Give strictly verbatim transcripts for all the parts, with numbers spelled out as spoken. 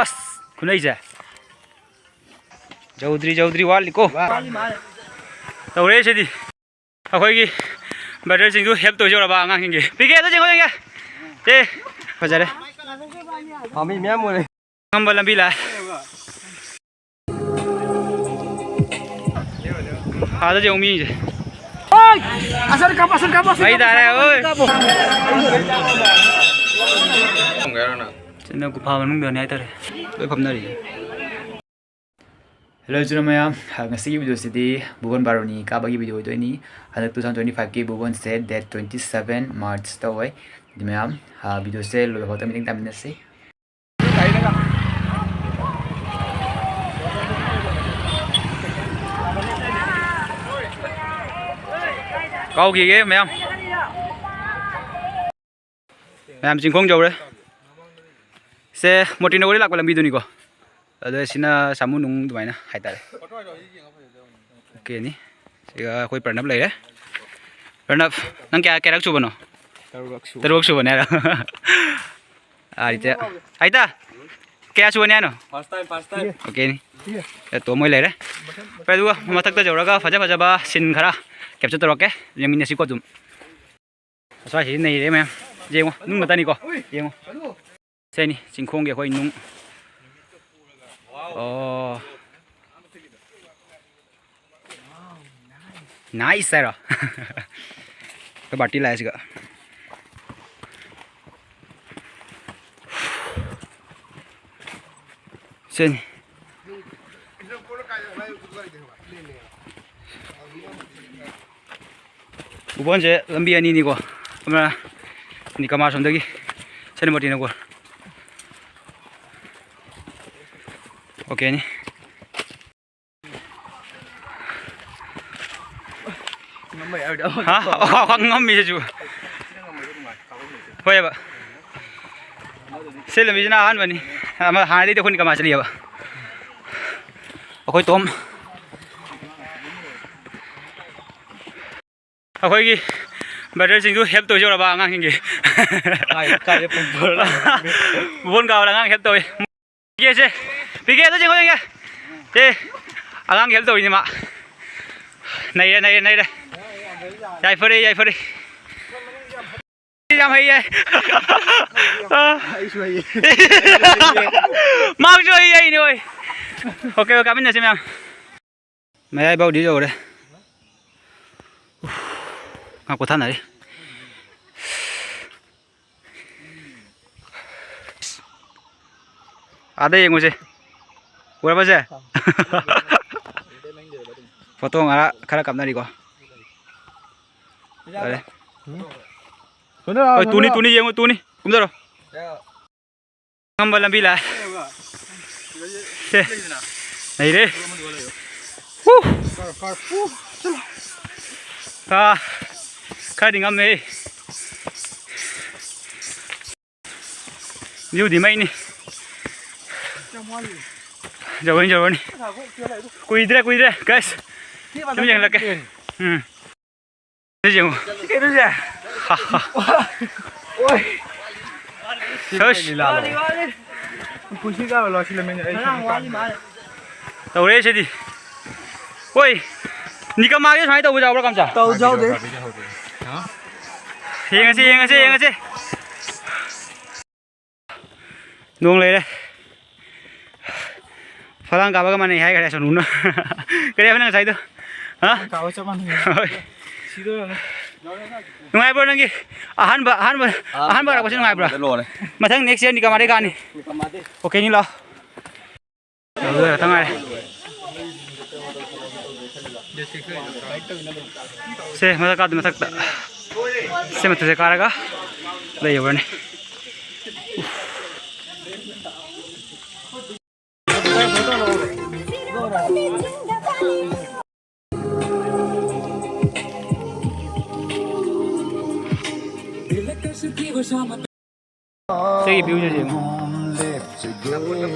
ꯑꯁ, ꯈꯨꯅꯩꯁꯦ꯫ ꯌꯧꯗ꯭ꯔꯤ, ꯌꯧꯗ꯭ꯔꯤ, ꯋꯥꯠꯂꯤꯀꯣ꯫ ꯇꯧꯔꯦ ꯁꯤꯗꯤ꯫ ꯑꯩꯈꯣꯏꯒꯤ brotherꯁꯤꯡꯁꯨ help ꯇꯧꯖꯧꯔꯕ ꯑꯉꯥꯡꯁꯤꯡꯒꯤ꯫ ꯄꯤꯒꯦ, ꯑꯗꯨ ꯌꯦꯡꯉꯣ, ꯌꯦꯡꯒꯦ꯫ ꯑꯦ, ꯐꯖꯔꯦ꯫ ꯄꯥꯝꯕꯤ ꯃꯌꯥꯝ ꯎꯔꯦ꯫ ꯉꯝꯕ ꯂꯝꯕꯤ ꯂꯥꯛꯑꯦ꯫ ꯑꯥꯗ ꯌꯦꯡꯉꯨ ꯃꯤꯁꯦ꯫ ꯑꯁꯔ ꯀꯥꯞꯄꯣ, ꯑꯁꯔ ꯀꯥꯞꯄꯣ, ꯑꯁꯔ ꯃꯩ ꯇꯥꯔꯦ, ꯀꯥꯞꯄꯣ, ꯑꯣꯏ꯫ ꯑꯁꯔ ꯀꯥꯞꯄꯣ꯫ ꯁꯤꯅ ꯒꯨꯐꯥ ꯃꯅꯨꯡꯗꯅꯦ ꯍꯥꯏꯇꯥꯔꯦ꯫ ꯂꯣꯏ ꯐꯝꯅꯔꯤ꯫ Hello ꯏꯆꯤꯟ ꯃꯌꯥꯝ, ꯉꯁꯤꯒꯤ videoꯁꯤꯗꯤ ꯕꯨꯕꯣꯟ ꯕꯥꯔꯨꯅꯤ ꯀꯥꯕꯒꯤ video ꯑꯣꯏꯗꯣꯏꯅꯤ꯫ ꯍꯟꯗꯛ two thousand twenty fiveꯀꯤ ꯕꯨꯕꯣꯟꯁꯦ date twenty seven Marchꯇ ꯑꯣꯏ꯫ ꯑꯗꯨ ꯃꯌꯥꯝ, videoꯁꯦ ꯂꯣꯏꯕ ꯐꯥꯎꯗ ꯃꯤꯠꯌꯦꯡ ꯇꯥꯃꯤꯟꯅꯁꯤ꯫ ꯀꯥꯎꯈꯤꯒꯦ ꯃꯌꯥꯝ꯫ ꯃꯌꯥꯝ ꯆꯤꯡꯈꯣꯡ ꯌꯧꯔꯦ꯫ ꯁꯦ ꯃꯣꯇꯤꯅꯒꯔꯗꯒꯤ ꯂꯥꯛꯄ ꯂꯝꯕꯤꯗꯨꯅꯤꯀꯣ꯫ ꯑꯗꯣ ꯁꯤꯅ ꯁꯥꯃꯨꯅꯨꯡ ꯑꯗꯨꯃꯥꯏꯅ ꯍꯥꯏꯇꯥꯔꯦ꯫ ꯑꯣꯀꯦꯅꯤ꯫ ꯁꯤꯒ ꯑꯩꯈꯣꯏ ꯄ꯭ꯔꯅꯕ ꯂꯩꯔꯦ꯫ ꯄ꯭ꯔꯅꯕ, ꯅꯪ ꯀꯌꯥ, ꯀꯌꯥꯔꯛ ꯁꯨꯕꯅꯣ? ꯇꯔꯨꯛꯂꯛ ꯁꯨꯕ꯫ ꯇꯔꯨꯛꯂꯛ ꯁꯨꯕꯅꯦ ꯍꯥꯏꯔꯣ? ꯑꯥ, ꯏꯆꯦ꯫ ꯑꯥꯏꯇꯥ, ꯀꯌꯥ ꯁꯨꯕꯅꯦ ꯍꯥꯏꯅꯣ? First time, first time꯫ ꯑꯣꯀꯦꯅꯤ꯫ ꯑꯦ, ꯇꯣꯝ ꯍꯣꯏ ꯂꯩꯔꯦ꯫ ꯐꯔꯦ, ꯑꯗꯨꯒ ꯃꯊꯛꯇ ꯌꯧꯔꯒ ꯐꯖ ꯐꯖꯕ scene ꯈꯔ capture ꯇꯧꯔꯛꯀꯦ꯫ ꯌꯦꯡꯃꯤꯟꯅꯁꯤꯀꯣ ꯑꯗꯨꯝ꯫ ꯑꯁ꯭ꯋꯥꯏꯁꯤꯗꯤ ꯅꯩꯔꯦ ꯃꯌꯥꯝ꯫ ꯌꯦꯡꯉꯣ, ꯅꯨꯡ ꯉꯥꯛꯇꯅꯤꯀꯣ꯫ ꯌꯦꯡꯉꯣ꯫ ꯁꯤꯅꯤ ꯆꯤꯡꯈꯣꯡꯒꯤ ꯑꯩꯈꯣꯏ ꯅꯨꯡ꯫ ꯑꯣ꯫ Nice ꯍꯥꯏꯔꯣ? ꯑꯩꯈꯣꯏ ꯕꯥꯔꯇꯤ ꯂꯥꯛꯑꯦ ꯁꯤꯒ꯫ ꯁꯤꯅꯤ꯫ ꯎꯕꯣꯟꯁꯦ ꯂꯝꯕꯤ ꯑꯅꯤꯅꯤꯀꯣ, ꯑꯃꯅ ꯅꯤꯀꯃꯥ ꯁꯣꯝꯗꯒꯤ ꯁꯦꯅꯥꯄꯇꯤꯅꯀꯣ꯫ ꯑꯣꯀꯦꯅꯤ꯫ ꯉꯝꯕ ꯌꯥꯔꯣꯏꯗ꯫ ꯍꯥ? ꯑꯣ, ꯉꯝꯃꯤꯁꯤꯁꯨ꯫ ꯍꯣꯏꯕ꯫ ꯁꯤ ꯂꯝꯕꯤꯁꯤꯅ ꯑꯍꯥꯟꯕꯅꯤ꯫ ꯑꯃ ꯍꯥꯟꯅꯗꯩꯗꯤ ꯑꯩꯈꯣꯏꯅ ꯀꯃꯥꯏꯅ ꯆꯠꯂꯤꯑꯕ? ꯑꯩꯈꯣꯏ ꯇꯣꯝ꯫ ꯑꯩꯈꯣꯏꯒꯤ brotherꯁꯤꯡꯁꯨ help ꯇꯧꯖꯧꯔꯕ ꯑꯉꯥꯡꯁꯤꯡꯒꯤ꯫ ꯀꯥꯏ-, ꯀꯥꯏꯗ ꯄꯨꯡ ꯕꯣꯜ? ꯕꯣꯜ ꯀꯥꯎꯕꯗ ꯑꯉꯥꯡ help ꯇꯧꯋꯤ꯫ ꯄꯤꯀꯦꯁꯦ, ꯄꯤꯀꯦꯗ ꯌꯦꯡꯉꯣ, ꯌꯦꯡꯒꯦ꯫ ꯑꯦ, ꯑꯉꯥꯡꯒꯤ help ꯇꯧꯔꯤꯅꯦ ꯃꯥ꯫ ꯅꯩꯔꯦ, ꯅꯩꯔꯦ, ꯅꯩꯔꯦ꯫ ꯌꯥꯏꯐꯔꯦ, ꯌꯥꯏꯐꯔꯦ꯫ ꯌꯥꯝ ꯍꯩꯌꯦ꯫ ꯑꯥ꯫ ꯑꯩꯁꯨ ꯍꯩꯌꯦ꯫ ꯃꯥꯁꯨ ꯍꯩꯌꯦ, ꯑꯩꯅꯦ ꯍꯣꯏ꯫ OK, OK, ꯀꯥꯃꯤꯟꯅꯁꯤ ꯃꯌꯥꯝ꯫ ꯃꯌꯥꯏ ꯐꯥꯎꯗꯤ ꯌꯧꯔꯦ꯫ ꯎꯐ, ꯉꯥ ꯄꯣꯊꯥꯅꯔꯤ꯫ ꯑꯥꯗ ꯌꯦꯡꯉꯨꯁꯦ꯫ ꯎꯔꯕꯁꯦ? ꯐꯣꯇꯣ ꯉꯔ-, ꯈꯔ ꯀꯥꯞꯅꯔꯤꯀꯣ꯫ ꯐꯔꯦ꯫ ꯍꯣꯏ, ꯇꯨꯅꯤ, ꯇꯨꯅꯤ, ꯌꯦꯡꯉꯨ, ꯇꯨꯅꯤ꯫ ꯀꯨꯝꯊꯔꯣ꯫ ꯉꯝꯕ ꯂꯝꯕꯤ ꯂꯥꯛꯑꯦ꯫ ꯁꯦ꯫ ꯂꯩꯔꯦ꯫ ꯍꯨ! ꯑꯥ, ꯈꯔꯗꯤ ꯉꯝꯃꯦ꯫ Viewꯗꯤ ꯃꯩꯅꯤ꯫ ꯌꯧꯔꯅꯤ, ꯌꯧꯔꯅꯤ꯫ ꯀꯨꯏꯗ꯭ꯔꯦ, ꯀꯨꯏꯗ꯭ꯔꯦ, guys꯫ ꯁꯨꯝ ꯌꯦꯡꯍꯜꯂꯛꯀꯦ꯫ ꯎꯝ꯫ ꯁꯤ ꯌꯦꯡꯉꯨ꯫ ꯁꯤ ꯀꯩꯅꯣꯁꯦ? ꯑꯣꯏ꯫ ꯁꯁ꯫ ꯄꯨꯟꯁꯤ ꯀꯥꯕ ꯂꯣꯏꯁꯤꯜꯂꯝꯃꯤꯅꯦ ꯑꯩ꯫ ꯇꯧꯔꯦ ꯁꯤꯗꯤ꯫ ꯍꯣꯏ꯫ ꯅꯤꯀꯃꯥꯒꯤ ꯁꯨꯃꯥꯏꯅ ꯇꯧꯕ ꯌꯥꯎꯕ꯭ꯔꯥ, ꯀꯝꯆꯥ? ꯇꯧ-, ꯌꯥꯎꯗꯦ꯫ ꯌꯦꯡꯉꯁꯤ, ꯌꯦꯡꯉꯁꯤ, ꯌꯦꯡꯉꯁꯤ꯫ ꯅꯣꯡ ꯂꯩꯔꯦ꯫ ꯐꯂꯥꯡ ꯀꯥꯕꯒ ꯃꯥꯟꯅꯩ ꯍꯥꯏꯈꯔꯦ ꯁꯣꯅꯨꯅ꯫ ꯀꯔꯤ ꯍꯥꯏꯕ ꯅꯪ ꯉꯁꯥꯏꯗꯣ? ꯍꯥ? ꯀꯥꯕ ꯆꯞ ꯃꯥꯟꯅꯩ꯫ ꯍꯣꯏ꯫ ꯁꯤꯗꯣꯔꯦ꯫ ꯅꯨꯡꯉꯥꯏꯕ꯭ꯔꯣ ꯅꯪꯒꯤ ꯑꯍꯥꯟꯕ, ꯑꯍꯥꯟꯕ, ꯑꯍꯥꯟꯕ ꯑꯍꯥꯟꯕ ꯂꯥꯛꯄꯁꯤ ꯅꯨꯡꯉꯥꯏꯕ꯭ꯔꯥ? ꯂꯣꯏꯔꯦ꯫ ꯃꯊꯪ next year ꯅꯤꯀꯃꯥꯗꯩ ꯀꯥꯅꯤ꯫ ꯅꯤꯀꯃꯥꯗꯩ꯫ OK ꯅꯤ ꯂꯥꯛꯑꯣ꯫ ꯑꯗꯨ ꯈꯛꯇ ꯉꯥꯏꯔꯦ꯫ ꯁꯦ, ꯃꯊꯛ ꯀꯥꯗ ꯃꯊꯛꯇ꯫ ꯁꯦ, ꯃꯊꯛꯁꯦ ꯀꯥꯔꯒ ꯂꯩ ꯌꯧꯔꯅꯤ꯫ ꯁꯤꯒꯤ viewꯁꯦ ꯌꯦꯡꯉꯣ꯫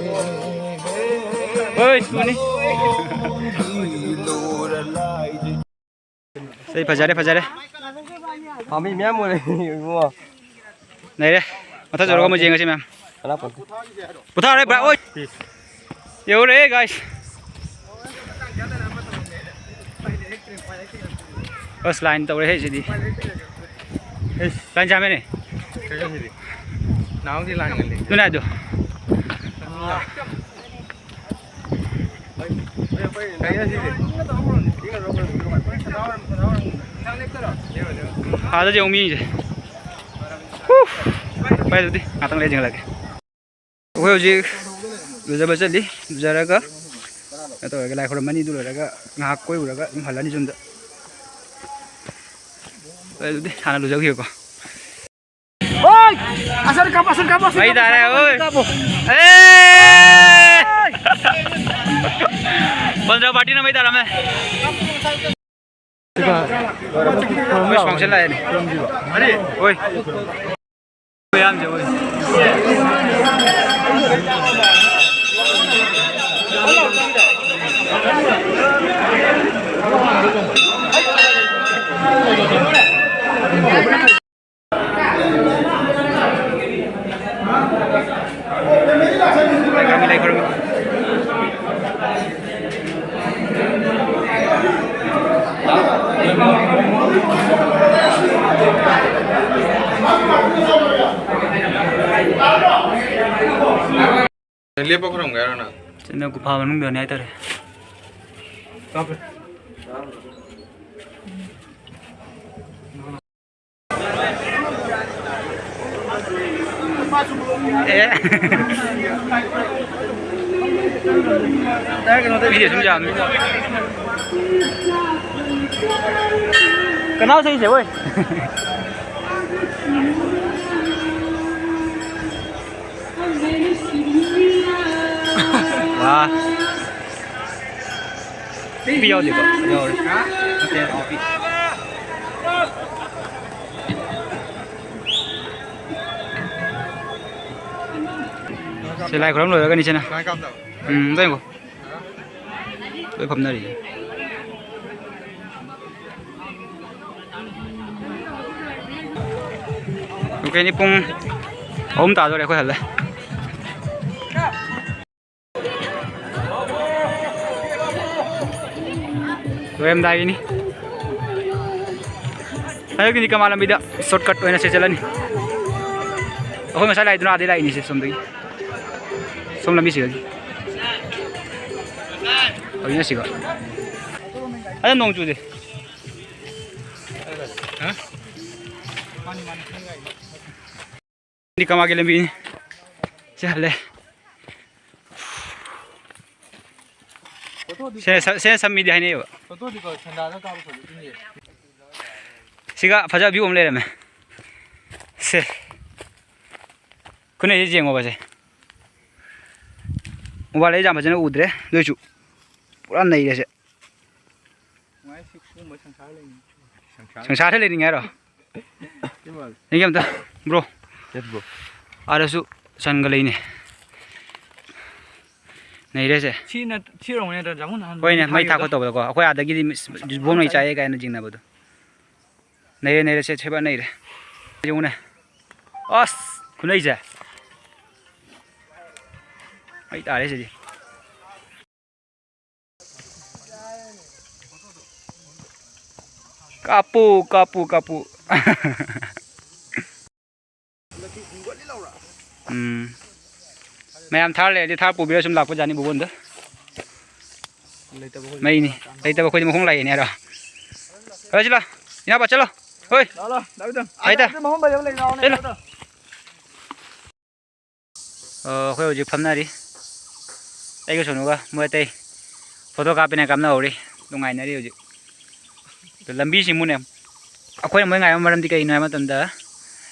ꯍꯣꯏ, ꯃꯅꯤ꯫ ꯁꯤ ꯐꯖꯔꯦ, ꯐꯖꯔꯦ꯫ ꯄꯥꯝꯕꯤ ꯃꯌꯥꯝ ꯎꯔꯦ, ꯏꯕꯨꯡꯉꯣ꯫ ꯂꯩꯔꯦ꯫ ꯃꯊꯛ ꯌꯧꯔꯒ ꯑꯃꯨꯛ ꯌꯦꯡꯉꯁꯤ ꯃꯌꯥꯝ꯫ ꯀꯅꯥ ꯄꯣꯟꯇꯦ꯫ ꯄꯨꯊꯥꯔꯦ ꯕ꯭ꯔꯥ, ꯑꯣꯏ꯫ ꯌꯧꯔꯦ, guys꯫ ꯑꯁ, line ꯇꯧꯔꯦꯍꯦ ꯁꯤꯗꯤ꯫ ꯑꯦꯁ꯫ Line ꯆꯥꯝꯃꯦꯅꯦ꯫ ꯀꯩꯅꯣ ꯁꯤꯗꯤ? ꯅꯍꯥꯟꯒꯤ line ꯒ link ꯑꯗꯨꯅ ꯑꯗꯨ꯫ ꯀꯩꯅꯣ ꯁꯤꯗꯤ? ꯑꯥꯗ ꯌꯦꯡꯉꯨ ꯃꯤꯁꯦ꯫ ꯍꯨ! ꯐꯔꯦ ꯑꯗꯨꯗꯤ, ꯉꯥꯛꯇꯪ ꯂꯩꯔ ꯌꯦꯡꯍꯜꯂꯛꯀꯦ꯫ ꯑꯩꯈꯣꯏ ꯍꯧꯖꯤꯛ ꯂꯨꯖꯕ ꯆꯠꯂꯤ꯫ ꯂꯨꯖꯔꯒ ꯀꯩꯅꯣ ꯇꯧꯔꯒ, ꯂꯥꯏ ꯈꯨꯔꯨꯝꯃꯅꯤ꯫ ꯑꯗꯨ ꯂꯣꯏꯔꯒ ꯉꯥꯏꯍꯥꯛ ꯀꯣꯏꯔꯨꯔꯒ ꯑꯗꯨꯝ ꯍꯜꯂꯅꯤ ꯌꯨꯝꯗ꯫ ꯐꯔꯦ ꯑꯗꯨꯗꯤ, ꯍꯥꯟꯅ ꯂꯨꯖꯈꯤꯒꯦꯀꯣ꯫ ꯑꯣꯏ! ꯑꯁꯔ ꯀꯥꯞꯄꯣ, ꯑꯁꯔ ꯀꯥꯞꯄꯣ, ꯑꯁꯔ ꯃꯩ ꯀꯥꯞꯄꯣ, ꯇꯥꯔꯦ, ꯑꯁꯔ ꯑꯣꯏ! ꯀꯥꯞꯄꯣ꯫ ꯑꯦ! ꯄꯟꯗ꯭ꯔ ꯄꯥꯔꯇꯤꯅ ꯃꯩ ꯇꯥꯔꯝꯃꯦ꯫ ꯃꯣꯏ ꯁꯨꯃꯥꯡꯁꯤꯗ ꯂꯥꯛꯑꯦꯅꯦ꯫ ꯍꯣꯏ꯫ ꯃꯌꯥꯝꯁꯦ, ꯍꯣꯏ꯫ ꯂꯦꯞꯄ ꯈꯨꯔꯨꯝꯒꯦ ꯍꯥꯏꯔꯣ ꯅꯪ? ꯁꯤꯅ ꯒꯨꯐꯥ ꯃꯅꯨꯡꯗꯅꯤ ꯍꯥꯏꯇꯥꯔꯦ꯫ ꯑꯦ꯫ ꯃꯤꯁꯦ ꯁꯨꯝ ꯌꯥꯝꯃꯤ꯫ ꯀꯅꯥ ꯁꯛꯏꯁꯦ, ꯑꯣꯏ? ꯋꯥ꯫ ꯅꯨꯄꯤ ꯌꯥꯎꯗꯦꯀꯣ? ꯌꯥꯎꯔꯦ꯫ ꯅꯠꯇꯦ, ꯅꯨꯄꯤ꯫ ꯁꯤ ꯂꯥꯏ ꯈꯨꯔꯨꯝ ꯂꯣꯏꯔꯒꯅꯤ ꯁꯤꯅ꯫ ꯎꯝ, ꯑꯝꯇ ꯌꯦꯡꯉꯣ꯫ ꯂꯣꯏ ꯐꯝꯅꯔꯤ꯫ ꯑꯣꯀꯦꯅꯤ, ꯄꯨꯡ ꯑꯍꯨꯝ ꯇꯥꯗꯣꯔꯦ ꯑꯩꯈꯣꯏ ꯍꯜꯂꯦ꯫ ꯂꯣꯏꯔꯝꯗꯥꯏꯒꯤꯅꯤ꯫ ꯍꯟꯗꯛꯀꯤꯗꯤ ꯀꯃꯥꯟ ꯂꯝꯕꯤꯗ ꯁꯣꯔꯠꯀꯠ ꯑꯣꯏꯅ ꯁꯤ ꯆꯠꯂꯅꯤ꯫ ꯑꯩꯈꯣꯏ ꯉꯁꯥꯏ ꯂꯥꯛꯏꯗꯨꯅ ꯑꯥꯗꯩ ꯂꯥꯛꯏꯅꯤ, ꯁꯤ ꯁꯣꯝꯗꯒꯤ꯫ ꯁꯣꯝ ꯂꯝꯕꯤꯁꯤꯗꯒꯤ꯫ ꯍꯧꯖꯤꯛꯅ ꯁꯤꯒ꯫ ꯑꯗ ꯅꯣꯡ ꯆꯨꯗꯦ꯫ ꯍꯥ? ꯗꯤ ꯀꯃꯥꯒꯤ ꯂꯝꯕꯤꯅꯤ꯫ ꯁꯤ ꯍꯜꯂꯦ꯫ ꯁꯦ, ꯁ-, ꯁꯦ ꯁꯝꯃꯤꯗꯤ ꯍꯥꯏꯅꯩꯌꯦꯕ꯫ ꯐꯣꯇꯣꯗꯤꯀꯣ ꯁꯦꯟꯗꯥꯗ ꯀꯥꯞꯄ ꯐꯖꯗꯣꯏꯅꯦ꯫ ꯁꯤꯒ ꯐꯖꯕ view ꯑꯃ ꯂꯩꯔꯝꯃꯦ꯫ ꯁꯦ꯫ ꯈꯨꯅꯩꯁꯦ ꯌꯦꯡꯉꯣꯕ ꯁꯦ꯫ ꯃꯣꯕꯥꯏꯜꯗ ꯌꯥꯝ ꯐꯖꯅ ꯎꯗ꯭ꯔꯦ꯫ ꯑꯗꯨ ꯑꯣꯏꯁꯨ ꯄꯨꯔꯥ ꯅꯩꯔꯦ ꯁꯦ꯫ ꯅꯨꯡꯉꯥꯏ ꯁꯤ ꯁꯤꯒꯨꯝꯕ ꯁꯪꯁꯥꯔ ꯂꯩꯅꯤꯡꯉꯤ꯫ ꯁꯪꯁꯥꯔ ꯂꯩꯅꯤꯡꯉꯦ ꯍꯥꯏꯔꯣ? ꯁꯤ ꯃꯥꯜꯂꯦ꯫ ꯌꯦꯡꯒꯦ ꯑꯝꯇ, bro꯫ Yes, bro꯫ ꯑꯥꯗꯁꯨ ꯁꯟꯒ ꯂꯩꯅꯦ꯫ ꯅꯩꯔꯦꯁꯦ꯫ ꯁꯤ ꯅꯠ-, ꯁꯤ ꯑꯣꯏꯔꯝꯒꯅꯤ ꯅꯠꯇ꯭ꯔ ꯖꯥꯃꯨ ꯅꯍꯥꯟ ꯍꯣꯏꯅꯦ, ꯃꯩ ꯃꯩ ꯊꯥꯒꯠꯄꯗꯣ? ꯊꯥꯛꯄ ꯇꯧꯕꯗꯀꯣ꯫ ꯑꯩꯈꯣꯏ ꯑꯥꯗꯒꯤꯗꯤ ꯃꯤꯁ-, ꯕꯣꯝ ꯂꯩ ꯆꯥꯏꯌꯦ ꯀꯥꯏꯅ ꯆꯤꯡꯅꯕꯗꯣ꯫ ꯅꯩꯔꯦ, ꯅꯩꯔꯦ, ꯁꯦ, ꯁꯦꯕꯥ ꯅꯩꯔꯦ꯫ ꯌꯦꯡꯉꯨꯅꯦ꯫ ꯑꯁ! ꯈꯨꯅꯩꯁꯦ꯫ ꯃꯩ ꯇꯥꯔꯦ ꯁꯤꯗꯤ꯫ ꯀꯥꯞꯄꯨ, ꯀꯥꯞꯄꯨ, ꯀꯥꯞꯄꯨ꯫ ꯎꯝ꯫ ꯃꯌꯥꯝ ꯊꯥꯔ ꯂꯩꯔꯗꯤ ꯊꯥꯔ ꯄꯨꯕꯤꯔ ꯁꯨꯝ ꯂꯥꯛꯄ ꯖꯥꯠꯅꯤ ꯕꯣꯕꯣꯟꯗ꯫ ꯃꯩꯅꯤ꯫ ꯂꯩꯇꯕ ꯑꯩꯈꯣꯏꯗꯤ ꯃꯈꯣꯡ ꯂꯥꯛꯏꯅꯦ ꯍꯥꯏꯔꯣ? ꯍꯣꯏ, ꯁꯤ ꯂꯥꯎ꯫ ꯏꯅꯥꯎꯄꯥ, ꯆꯠꯂꯣ꯫ ꯍꯣꯏ꯫ ꯂꯥꯎ, ꯂꯥꯎ, ꯗꯥ ꯕꯤꯇꯝ꯫ ꯍꯥꯏꯗ꯫ ꯑꯗꯨ ꯃꯍꯨꯝ ꯄꯩꯕ ꯑꯃ ꯂꯩ, ꯂꯥꯎꯅꯦ, ꯆꯠꯂꯣ꯫ ꯗꯥ ꯕꯤꯇꯝ꯫ ꯑ, ꯑꯩꯈꯣꯏ ꯍꯧꯖꯤꯛ ꯐꯝꯅꯔꯤ꯫ ꯑꯩꯒ ꯁꯣꯅꯨꯒ ꯃꯣꯏ ꯑꯇꯩ ꯐꯣꯇꯣ ꯀꯥꯞꯄꯤꯅ ꯀꯥꯞꯅꯍꯧꯔꯤ꯫ ꯅꯨꯡꯉꯥꯏꯅꯔꯤ ꯍꯧꯖꯤꯛ꯫ ꯑꯗꯣ ꯂꯝꯕꯤꯁꯤ ꯑꯃꯨꯛꯅꯦ, ꯑꯩꯈꯣꯏꯅ ꯃꯣꯏ ꯉꯥꯏꯕ ꯃꯔꯝꯗꯤ ꯀꯩꯒꯤꯅꯣ ꯍꯥꯏꯕ ꯃꯇꯝꯗ,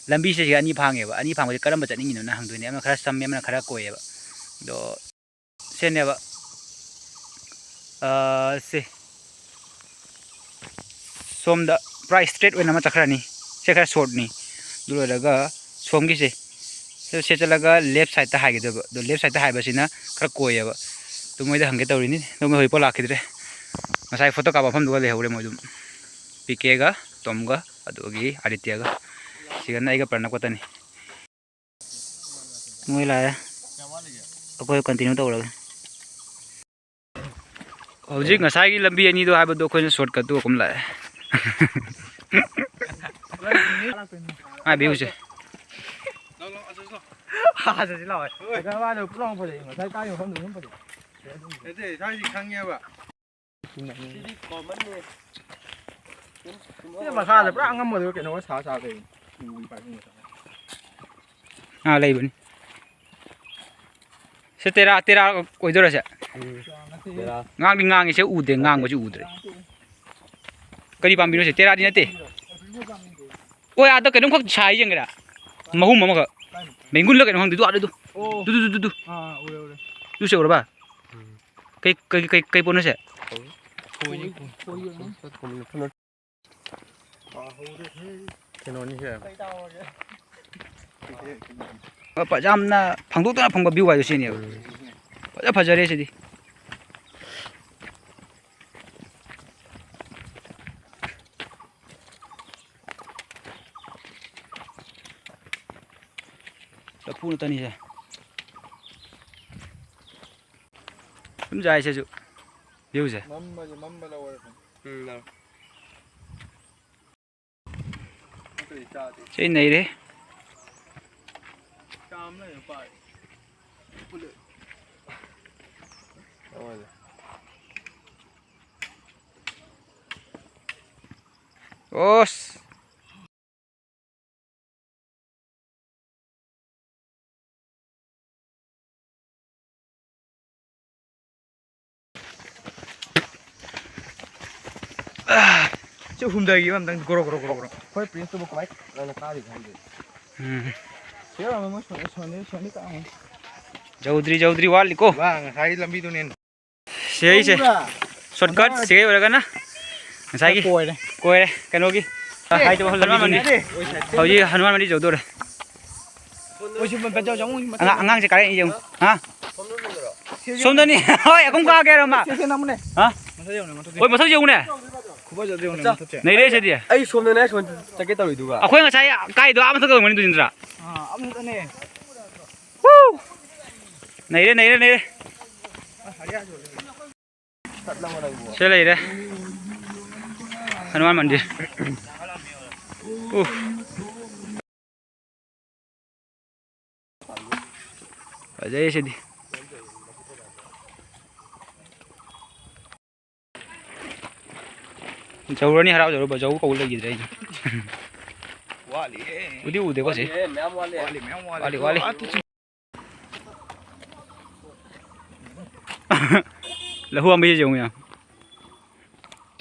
ꯂꯝꯕꯤꯁꯦ ꯁꯤꯗ ꯑꯅꯤ ꯐꯥꯡꯉꯦꯕ꯫ ꯑꯅꯤ ꯐꯥꯡꯕꯁꯦ ꯀꯔꯝꯕ ꯆꯠꯅꯤꯡꯉꯤꯅꯣꯅ ꯍꯪꯗꯣꯏꯅꯦ꯫ ꯑꯃꯅ ꯈꯔ ꯆꯝꯃꯦ, ꯑꯃꯅ ꯈꯔ ꯀꯣꯏꯌꯦꯕ꯫ ꯑꯗꯣ ꯁꯤꯅꯦꯕ꯫ ꯑ, ꯁꯤ꯫ ꯁꯣꯝꯗ ꯄꯨꯔꯥ straight ꯑꯣꯏꯅ ꯑꯃ ꯆꯠꯈ꯭ꯔꯅꯤ꯫ ꯁꯤ ꯈꯔ shortꯅꯤ꯫ ꯑꯗꯨ ꯂꯣꯏꯔꯒ ꯁꯣꯝꯒꯤꯁꯦ, ꯁꯤ, ꯁꯤ ꯆꯠꯂꯒ left sideꯇ ꯍꯥꯏꯒꯗꯣꯏꯕ꯫ ꯑꯗꯣ left sideꯇ ꯍꯥꯏꯕꯁꯤꯅ ꯈꯔ ꯀꯣꯏꯌꯦꯕ꯫ ꯑꯗꯨ ꯃꯣꯏꯗ ꯍꯪꯒꯦ ꯇꯧꯔꯤꯅꯤ꯫ ꯑꯗꯣ ꯃꯣꯏ ꯍꯧꯖꯤꯛꯐꯥꯎ ꯂꯥꯛꯈꯤꯗ꯭ꯔꯦ꯫ ꯉꯁꯥꯏ ꯐꯣꯇꯣ ꯀꯥꯞꯄ ꯃꯐꯝꯗꯨꯒ ꯂꯩꯍꯧꯔꯦ ꯃꯣꯏ ꯑꯗꯨꯝ꯫ ꯄꯤ ꯀꯦꯒ, ꯇꯣꯝꯒ, ꯑꯗꯨꯗꯒꯤ ꯑꯥꯗꯤꯇ꯭ꯌꯒ꯫ ꯁꯤꯒꯅ ꯑꯩꯒ ꯄ꯭ꯔꯅꯕ ꯈꯛꯇꯅꯤ꯫ ꯃꯣꯏ ꯂꯥꯛꯑꯦ꯫ ꯑꯩꯈꯣꯏ continue ꯇꯧꯔꯒꯦ꯫ ꯍꯧꯖꯤꯛ ꯉꯁꯥꯏꯒꯤ ꯂꯝꯕꯤ ꯑꯅꯤꯗꯣ ꯍꯥꯏꯕꯗꯣ ꯑꯩꯈꯣꯏꯅ shortcut ꯇꯨ ꯑꯗꯨꯝ ꯂꯥꯛꯑꯦ꯫ ꯉꯥꯏ ꯚ꯭ꯌꯨꯁꯦ꯫ ꯁꯤ ꯃꯈꯥꯗ ꯄꯨꯔꯥ ꯑꯉꯝꯕꯗꯨ ꯀꯩꯅꯣꯒ ꯁꯥ ꯁꯥ ꯂꯩ꯫ ꯑꯥ, ꯂꯩꯕꯅꯤ꯫ ꯁꯦ ꯇꯦꯔꯥ, ꯇꯦꯔꯥ ꯑꯣꯏꯗꯣꯏꯔ ꯁꯦ? ꯇꯦꯔꯥ꯫ ꯉꯥꯡꯗꯤ ꯉꯥꯡꯉꯤ, ꯁꯦ ꯎꯗꯦ, ꯉꯥꯡꯕꯁꯤ ꯎꯗ꯭ꯔꯦ꯫ ꯀꯔꯤ ꯄꯥꯝꯕꯤꯅꯣ ꯁꯦ? ꯇꯦꯔꯥꯗꯤ ꯅꯠꯇꯦ꯫ ꯑꯣꯏ, ꯑꯥꯗ ꯀꯩꯅꯣꯝꯈꯛ ꯁꯥꯏ ꯌꯦꯡꯒꯦꯔꯥ? ꯃꯍꯨꯝ ꯑꯃꯈꯛ꯫ ꯕꯦꯡꯒꯨꯜꯂ ꯀꯩꯅꯣ ꯈꯪꯗꯦ, ꯑꯗꯨ ꯑꯥꯗ ꯑꯗꯨ꯫ ꯑꯣ꯫ ꯑꯗꯨ, ꯑꯗꯨ, ꯑꯗꯨ, ꯑꯗꯨ꯫ ꯑꯥ, ꯎꯔꯦ, ꯎꯔꯦ꯫ ꯑꯗꯨ ꯁꯦ ꯎꯔꯕ? ꯎꯝ꯫ ꯀꯩ, ꯀꯩ, ꯀꯩ, ꯀꯩ ꯄꯣꯠꯅꯣ ꯁꯦ? ꯈꯣꯏ, ꯈꯣꯏ, ꯈꯣꯏ ꯑꯣꯏꯔꯝꯒꯅꯤ꯫ ꯀꯩꯅꯣꯅꯤ ꯁꯦ꯫ ꯐꯖ-, ꯌꯥꯝꯅ ꯐꯪꯗꯣꯛꯇꯅ ꯐꯪꯕ view ꯍꯥꯏꯗꯣ ꯁꯤꯅꯦꯕ꯫ ꯎꯝ꯫ ꯐꯖ ꯐꯖꯔꯦ ꯁꯤꯗꯤ꯫ ꯂꯐꯨ ꯅꯠꯇꯅꯤꯁꯦ꯫ ꯁꯨꯝ ꯌꯥꯏ ꯁꯤꯁꯨ꯫ Viewꯁꯦ꯫ ꯃꯝꯕꯁꯦ, ꯃꯝꯕ ꯂꯧꯔꯦ꯫ ꯎꯝ, ꯂꯧꯔꯦ꯫ ꯅꯠꯇ꯭ꯔꯗꯤ ꯆꯥꯗꯦ꯫ ꯁꯤ ꯅꯩꯔꯦ꯫ ꯆꯥꯝ ꯂꯩꯔ ꯄꯥꯏ꯫ ꯑꯣꯁ꯫ ꯁꯤ ꯍꯨꯝꯊꯈꯤꯕ ꯑꯝꯇꯪ ꯒ꯭ꯔꯣ, ꯒ꯭ꯔꯣ, ꯒ꯭ꯔꯣ, ꯒ꯭ꯔꯣ꯫ ꯑꯩꯈꯣꯏ ꯄ꯭ꯔꯤꯟꯁꯇꯨꯕꯨ ꯀꯃꯥꯏ ꯀꯃꯥꯏꯅ ꯀꯥꯔꯤꯅꯣ ꯈꯪꯗꯦ꯫ ꯎꯝ꯫ ꯁꯤ ꯑꯣꯏꯔꯝꯃꯣꯏ, ꯃꯣꯏ ꯁꯣꯟꯗꯤ, ꯁꯣꯟꯗꯤ, ꯁꯣꯟꯗꯤ ꯀꯥꯔꯝꯒꯅꯤ꯫ ꯌꯧꯗ꯭ꯔꯤ, ꯌꯧꯗ꯭ꯔꯤ, ꯋꯥꯠꯂꯤꯀꯣ꯫ ꯋꯥ, ꯉꯁꯥꯏꯒꯤ ꯂꯝꯕꯤꯗꯨꯅꯦ꯫ ꯁꯦ, ꯑꯩꯁꯦ꯫ ꯈꯪꯕ꯭ꯔꯥ? Shortcut ꯁꯤꯒꯩ ꯑꯣꯏꯔꯒꯅ ꯉꯁꯥꯏꯒꯤ ꯀꯣꯏꯔꯦ꯫ ꯀꯣꯏꯔꯦ꯫ ꯀꯩꯅꯣꯒꯤ, ꯑꯦ, ꯍꯥꯏꯗꯕ ꯍꯅꯨꯃꯥꯟ ꯂꯝꯕꯤꯗꯨꯅꯤ꯫ ꯃꯟꯗꯤꯔ꯫ ꯍꯧꯖꯤꯛ ꯍꯅꯨꯃꯥꯟ ꯃꯟꯗꯤꯔ ꯌꯧꯗꯣꯔꯦ꯫ ꯑꯣꯏ, ꯁꯤ ꯃ-, ꯃ-, ꯃ-, ꯑꯉꯥꯡ-, ꯑꯉꯥꯡꯁꯦ ꯀꯥꯔꯛꯏ ꯌꯦꯡꯉꯨ꯫ ꯍꯥ? ꯁꯣꯝꯗꯅꯤ꯫ ꯍꯣꯏ, ꯑꯀꯨꯝ ꯀꯥꯒꯦ ꯍꯥꯏꯔꯣ, ꯃꯥ? ꯁꯦ, ꯁꯦ, ꯅꯝꯃꯨꯅꯦ꯫ ꯍꯥ? ꯃꯊꯛ ꯌꯦꯡꯉꯨꯅꯦ, ꯃꯊꯛ ꯍꯣꯏ, ꯃꯊꯛ ꯌꯦꯡꯉꯨꯅꯦ꯫ ꯈꯨꯐꯖꯗꯣ ꯌꯦꯡꯉꯨꯅꯦ, ꯃꯊꯛꯁꯦ꯫ ꯅꯩꯔꯦ ꯁꯤꯗꯤ꯫ ꯑꯩ ꯁꯣꯝꯗꯅꯦ, ꯁꯣꯝ ꯆꯠꯀꯦ ꯇꯧꯔꯤꯗꯨꯒ꯫ ꯑꯩꯈꯣꯏ ꯉꯁꯥꯏ ꯀꯥꯏꯗꯣ ꯑꯥ ꯃꯊꯛ ꯌꯧꯔꯝꯒꯅꯤ, ꯗꯨꯖꯤꯟꯗ꯭ꯔ꯫ ꯑꯥ, ꯑꯥ ꯃꯊꯛꯇꯅꯦ꯫ ꯍꯨ! ꯅꯩꯔꯦ, ꯅꯩꯔꯦ, ꯅꯩꯔꯦ꯫ ꯑꯁ, ꯑꯔꯤꯌꯥꯁꯨ ꯑꯣꯏꯔꯦ꯫ ꯁꯤꯗ ꯂꯩꯔꯦ꯫ ꯍꯅꯨꯃꯥꯟ ꯃꯟꯗꯤꯔ꯫ ꯎꯐ꯫ ꯐꯖꯩ ꯁꯤꯗꯤ꯫ ꯖꯧꯔꯅꯤ ꯍꯔꯥꯎꯖꯔꯨꯕ, ꯖꯧ ꯀꯧ ꯂꯩꯈꯤꯗ꯭ꯔꯦ ꯑꯩꯁꯨ꯫ ꯋꯥꯠꯂꯤꯌꯦ꯫ ꯎꯗꯤ ꯎꯗꯦꯀꯣ ꯁꯤ꯫ ꯋꯥꯠꯂꯤꯌꯦ, ꯃꯌꯥꯝ ꯋꯥꯠꯂꯤ꯫ ꯋꯥꯠꯂꯤ, ꯃꯌꯥꯝ ꯋꯥꯠꯂꯤ꯫ ꯋꯥꯠꯂꯤ, ꯋꯥꯠꯂꯤ꯫ ꯑꯥ, ꯇꯨ-, ꯂꯧꯍꯨ ꯑꯃ ꯌꯦꯡꯉꯨ ꯃꯌꯥꯝ꯫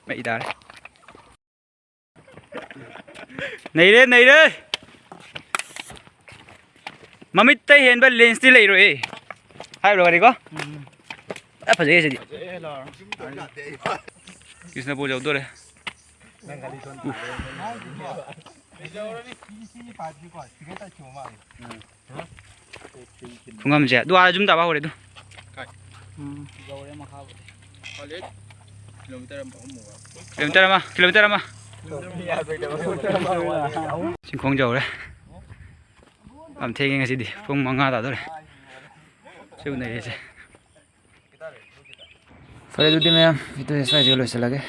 ꯃꯩ ꯇꯥꯔꯦ꯫ ꯅꯩꯔꯦ, ꯅꯩꯔꯦ꯫ ꯃꯃꯤꯠꯇ ꯍꯦꯟꯕ lensꯇꯤ ꯂꯩꯔꯣꯏ꯫ ꯍꯥꯏꯕ꯭ꯔꯣ ꯋꯥꯔꯤꯀꯣ? ꯎꯝ꯫ ꯑ, ꯐꯖꯩꯌꯦ ꯁꯤꯗꯤ꯫ ꯀ꯭ꯔꯤꯁꯅꯄꯨꯔ ꯌꯧꯗꯣꯔꯦ꯫ ꯈꯨꯡꯒꯪꯁꯦ ꯑꯗꯨ ꯑꯥ ꯌꯨꯝ ꯇꯥꯕ ꯍꯧꯔꯦ ꯑꯗꯨ꯫ ꯎꯝ꯫ ꯀꯤꯂꯣꯃꯤꯇꯔ ꯑꯃ, ꯀꯤꯂꯣꯃꯤꯇꯔ ꯑꯃ꯫ ꯆꯤꯡꯈꯣꯡ ꯌꯧꯔꯦ꯫ ꯌꯥꯝ ꯊꯦꯡꯉꯦ ꯉꯁꯤꯗꯤ, ꯄꯨꯡ ꯃꯉꯥ ꯇꯥꯗꯣꯔꯦ꯫ ꯁꯤ ꯎꯅꯔꯤꯁꯦ꯫ ꯐꯔꯦ, ꯑꯗꯨꯗꯤ ꯃꯌꯥꯝ, video ꯁ꯭ꯋꯥꯏꯁꯤꯒ ꯂꯣꯏꯁꯤꯜꯂꯒꯦ꯫